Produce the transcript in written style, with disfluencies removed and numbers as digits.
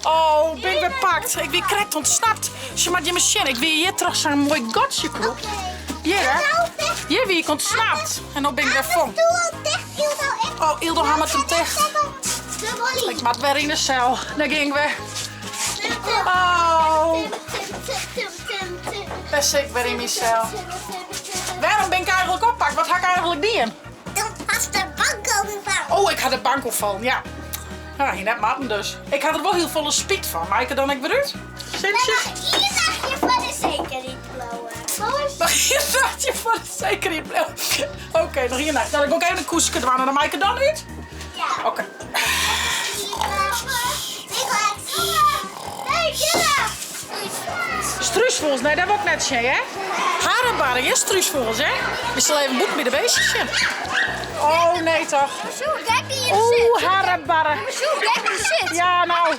Oh, bin ik wer pakt. Ik wie krekt ûntsnapt. Se moat jimme sjen, ik wie hjir troch sa'n moai gatsje krûpt. Hjir, hè? Hjir wie ik ûntsnapt. En no bin ik wer fong. Oh, Yldo hammert him ticht. Ik moat wer yn de sel. Dêr gean ik wer. Oh. Dêr sit ik wer yn myn sel. Wêrom bin ik eigenlik oppakt? Wat ha ik eigenlik dien? Do hast de bank oerfallen. Oh, ik ha de bank oerfallen, ja. Ja, hie net moatten dus. Ik ha der wol hiel folle spyt fan. Mei ik der dan ek wer út? Sintsje? Noch ien nachtje foar de sekerheid bliuwe. Noch ien nachtje foar de sekerheid bliuwe. Oké, noch ien nacht. Nou, dan gean ik even in koeske dwaan en dan mei ik der dan út? Ja. Oké. Strúsfûgels, nee, dêr wol ik net sjen, hè? Harrebarre, hjir strúsfûgels, hè? We sille even bûten by de beestjes sjen. Oh, nee toch. Oeh, harrebarre. Ja, nou.